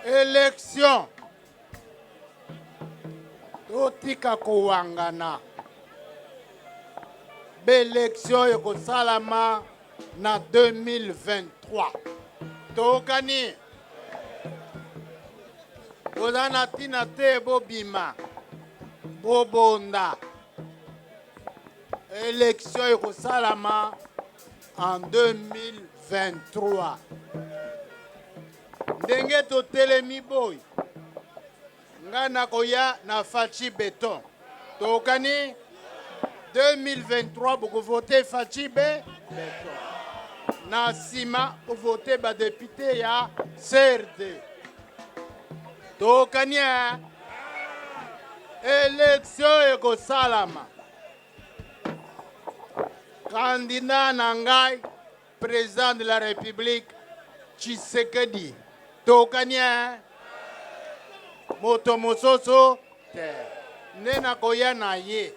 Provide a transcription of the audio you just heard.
Election totika kowangana, baelection ekosalama na 2023. Toyokani? Boza na ntina te bobima bobonda. Election ekosalama en 2023. Ndenge totelemi boye, nga nakoya na Fatshi Beton. Tokani 2023 bokovote Fatshi Beton. Na nsima bovote ba député ya CRD. Tokani election ekosalama. Candidat na ngai président de la République Tshisekedi. Tokani moto mosusu te nde nakoya na ye.